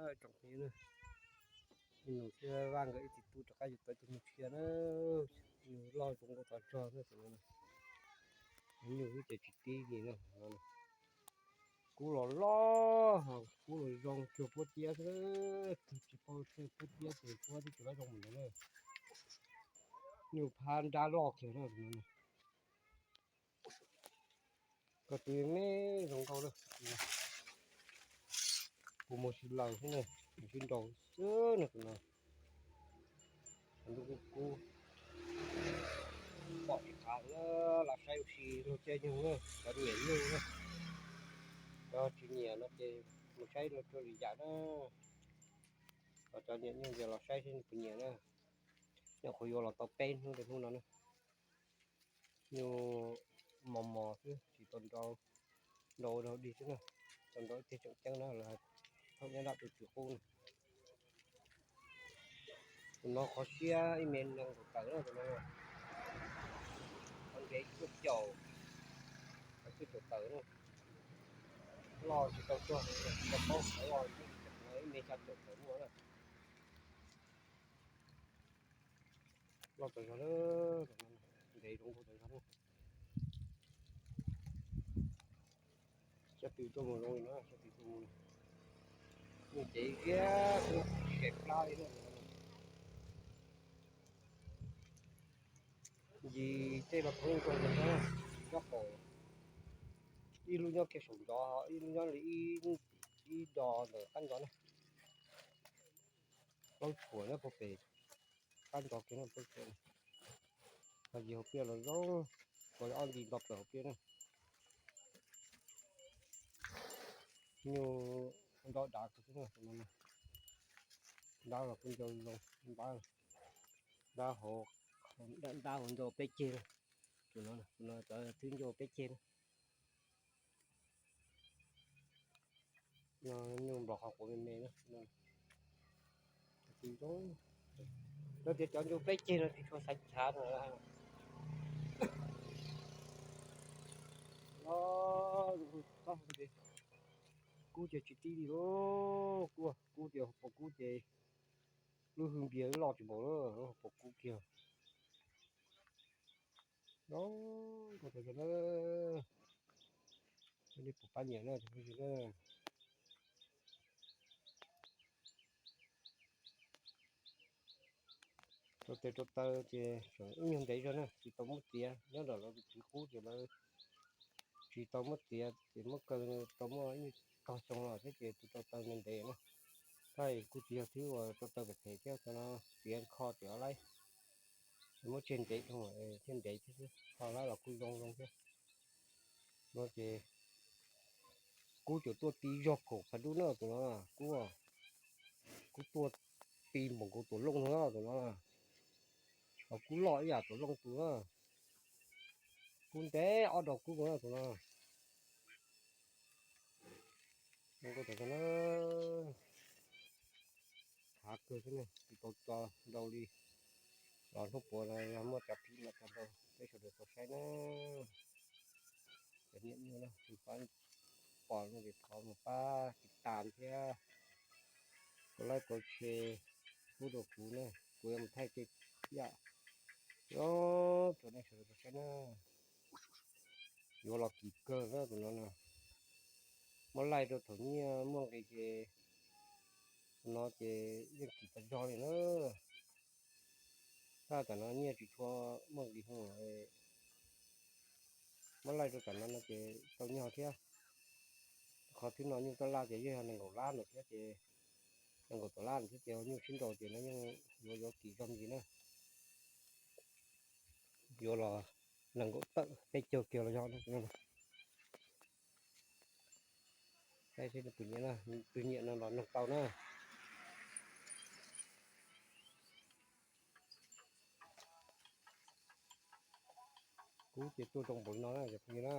Tsoom phooj ywg na, me nyuam thiab Vaj nkawd ib txiv tub rov qab yuav tau tus nyuj tshiab na, nyuj loj zoo nkauj tas zog na tus no. Nyuj wb ces tsis tib li na. Kub los loj, kub los zoo cuag puab tiab xwb, tsis paub tshuaj puab tiab ces puab twb tsis loj zoo mus ntawd na. Nyuj phab nrab loj kiag na. Koj tus me zoo nkauj na, kuv mus sib laws xwb na, sib nraus xwb na tus no. Lub kub kub pom tsis qab na, los saib ua si luag caij nyoog na, cov nyiam nyuj na. Cov tsis nyiam no ces mus saib luag tsuas li yam na. Cov nyiam nyuj ces los saib seb nws puas nyiam na. Nyuj qhuav yuav los tau peb hnub rau hnub no na. Nyuj mos mos xwb tsis tau nrau, nrau ua dog dig xwb na, tau nrau ib teg tseem ceeb na, lawv hais thaum nyob nram tus tswv qub na. Tus no qhov siab ib mev nees nkaum tawm na tus no, qhov ntev cuaj caum, cuaj caum tawm na. Loj tsis tau tuag, tsis tau paub qhov loj, ib mev xya caum tawm muaj na. Loj tas zog na, ntev zoo nkauj tas zog na. Xyov twg tuaj mus zoo li no, xyov twg tuaj mus. Nyuj cev ziab xwb, tsis daim plab li na. Yim tej los pheej zoo li no, nyob qaum, ib lub nyob kiag saum nrov, ib lub nyob li ib do ntawm qab nrov na. Plaub tshuam nyob puag pem qab nrov kiag no, plaub tshuam. Ho yim hauv pliaj los zoo, ua ob nti nto plaws hauv pliaj na. Nyuj nrov dav kawg xwb na, dab los kuj ncau zoo, dab, dab hauv, dab hauv ncau peb ceg na. Tus no, tus no cov twb ncau peb ceg na. No nyuj nplos qhov quav me me na. Lawv tias cov ncau peb ceg no tsis tshua xaiv chav no. Kub ces tsis tib li lauj, kub, kub ces hauv paus kub ces lub hwj npias loj tsis npaum lawm, hauv paus kub kiag. Zoo nkauj tas zog na. Nej puas pab nyiam na cov phooj ywg na. Rau tes rau taw ces tseem ib nyuag ntev zog na, tsis tau muab txiav, nyob nram lawv tus tswv qub ces lawv tsis tau muab txiav ces muab kaw tau muaj ib nyuag tog xyoo los thiab ces tus rau taw ntev ntev na. Tab kuj tsis yog thwb uas rau taw phem phem thiab, cov no txiav kho txiav laib, muab tseg ntev dhau thiaj ntev thiab xwb, kho laib los kuj zoo zoo thiab. No ces kub cam tuaj ti zog kaum phav dub na tus no, kub, kub tuaj ti npaum nkaus tuam looj no tus no, ho kub loj ib yam tuam looj tus na. Kub ntev ob do kub no tus no. Zoo nkauj tas zog na. Khav kawg xwb ne, tsis tau tso ntau li. Los hnub puav no yog muaj cov phim no tso ntau peb sawv daws tau saib na. Cov niam nyuj na, tus pab pom no ces thov mus pab tiv tas thiab, kov like kov share pub rau kuv na, kuv yuav mus thaij tej yam zoo rau nej sawv daws tau saib na. Yuav los kim kawg na tus no na. Muab laij rau thaum nyiaj muaj nqis ces no ces yeej kim tas zog li na. Tab tam no nyiaj tsis tshua muaj nqis, muab laij rau tam no no ces tau nyiaj thiab. Qhov twg no nyuj taj laj ces yeej yog nees nkaum lab ntawm thiab ces, nees nkaum tawm lab ntawm thiab ces nyuj sib nraus ces no yeej yuav yuav kim zog ntsis na. Yuav los nees nkaum tawm peb caug kiag los yog. Saib seb tus nyiam, tus nyiam no los noog tau na. Kub ces tuaj zoo npaum li no na cov phooj ywg na.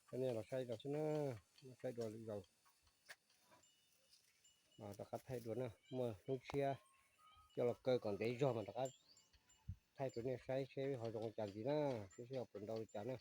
Coj nej los saib dua xwb na, saib dua lwm zaus rov qab thaij dua na, muaj hnub tshiab coj los kaw kom ntev zog mas rov qab thaij rau nej saib seb ho zoo li cas ntxiv na, seb seb ho puas ntau li cas na.